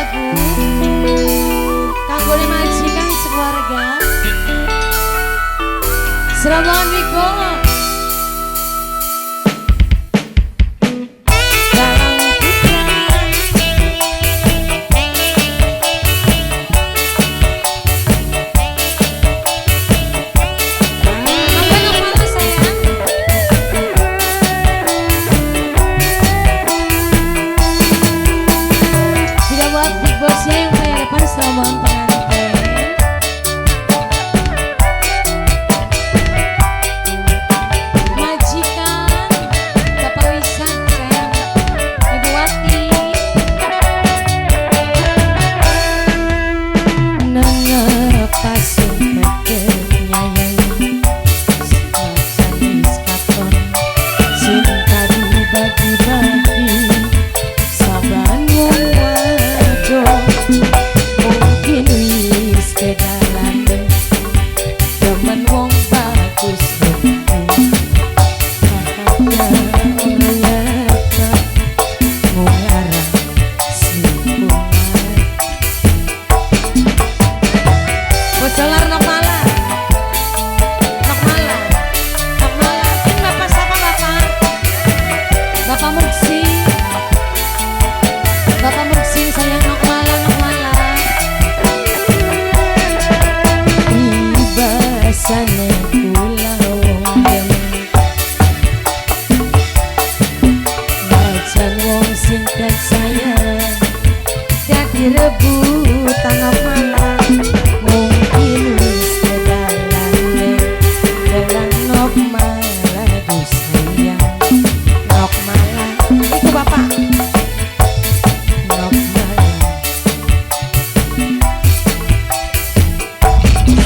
lagu kanggone majikan sekeluarga. Seramongan Wiko. Bosnya yang punya depan selamat pengantin. Majikan Bapak Wisa sayang, Ibu Wati. Nengepasin tetep nyayangi sanis katon cinta dibagi-bagi saban wong wadon. Mungkin wis kedalane demen wong bagus bukti bahagia ora nyata mung larang sing bojolar nok malah nok malah nok malah. Ini bapak siapa bapak? Bapak Muksi, Bapak Muksi sayang nok malah nok malah. Ibasane kula wong demen macan wong sing tak sayang dadi rebutan nok malah. Mungkin wis kedalane dalan nok malah duh sayang nok malah. Iku bapak nok malah.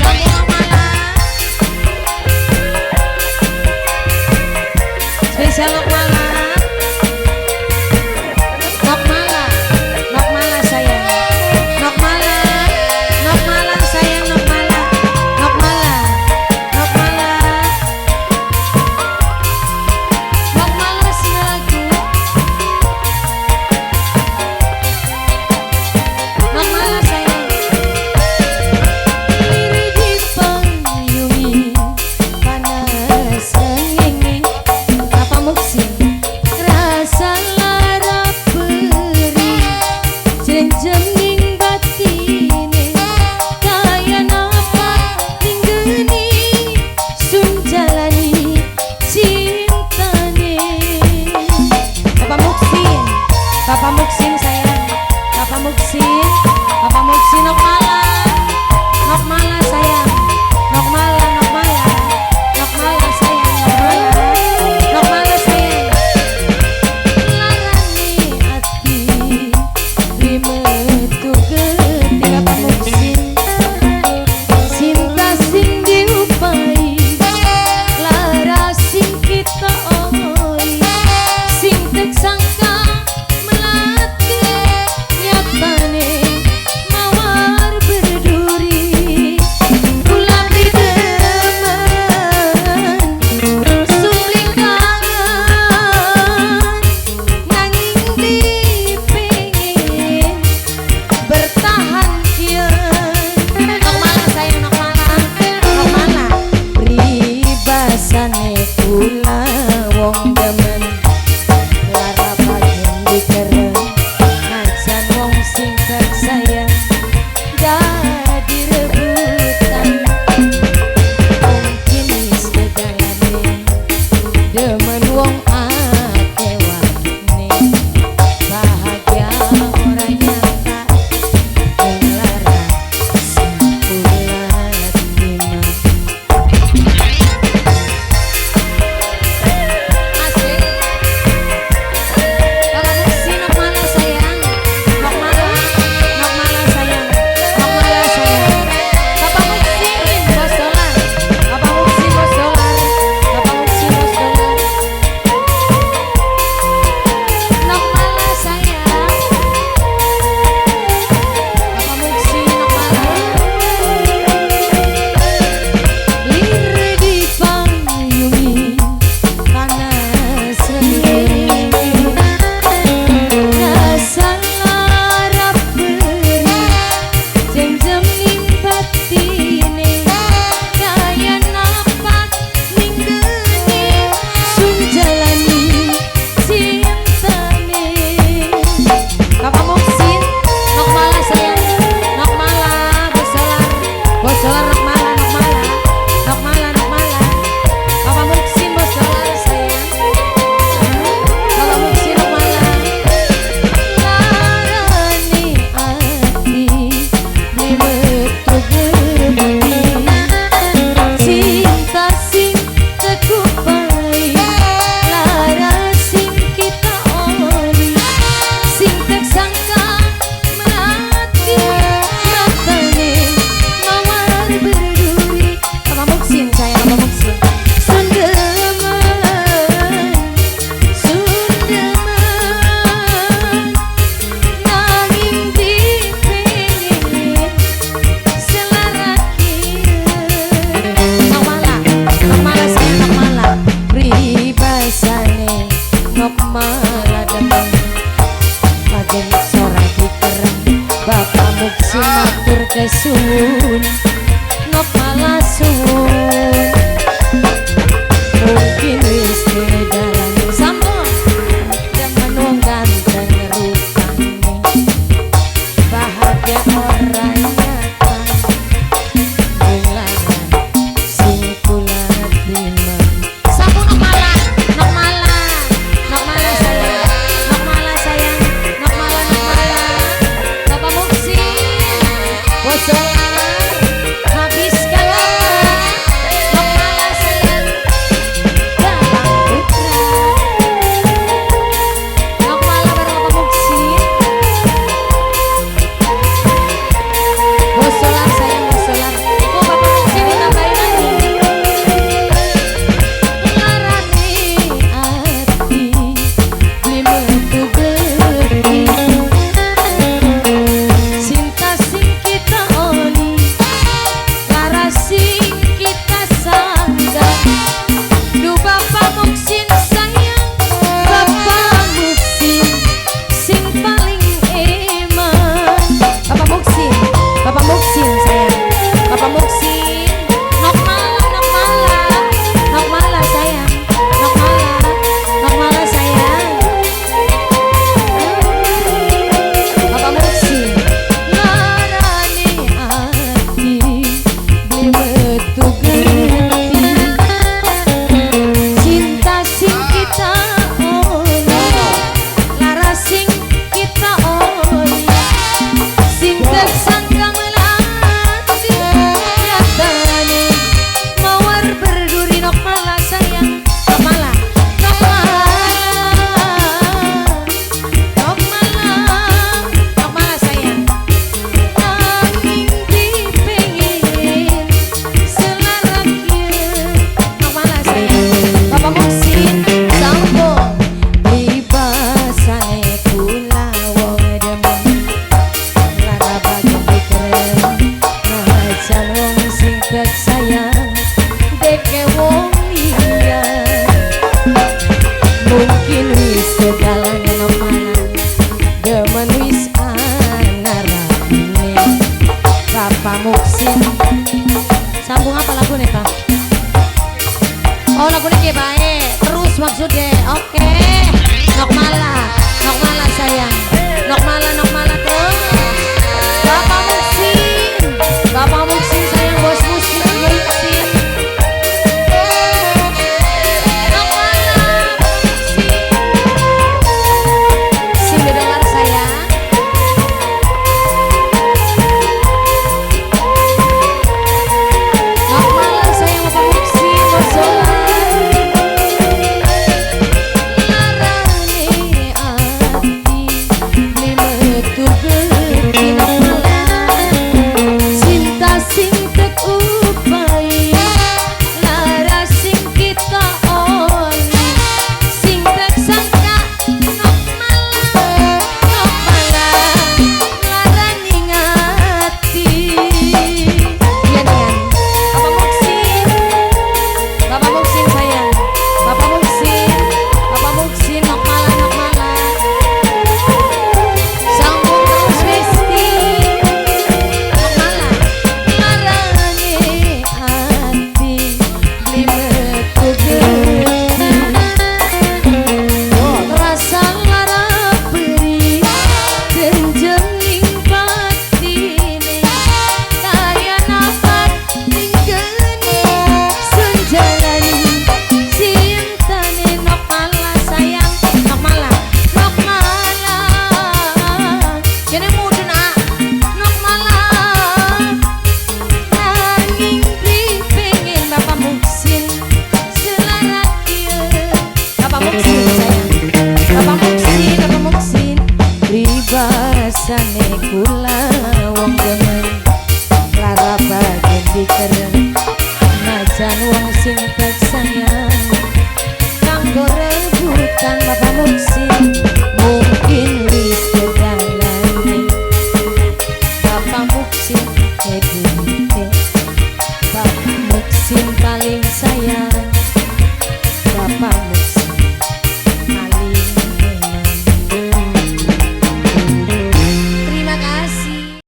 Sambung malah. Spesial nok malah. Nok malah. Nok malah sayang. Nok malah. Nok malah sayang nok malah. Nok malah. Nok malah. Nok malah sing lagu. Nok malah sayang. Liri dipayungi panas srengenge Bapak Muksin rasa lara perih jenjem ning batine kaya napa ning geni sun jalani cintane. Bapak Muksin, Bapak Muksin sayang, Bapak Muksin, Bapak Muksin nok malah, nok malah sayang, nok malah, nok malah, nok malah sayang, nok malah, nok malah sayang. Larane ati rimetu getih Bapak Muksin, cinta sing diupai lara sing kita oi sing tek sangka melati nyatane mawar berduri kula demen suling kangen nanging dipengin bertahan kian. Nok malah sayang nok malah nok malah. Pribasane kula wong demen lara bagian dikereng najan wong sing tak sayang dadi rebutan. Mungkin wis kedalane demen wong akeh wane bahagia ora nyata mung lara sing kula terima. Sude.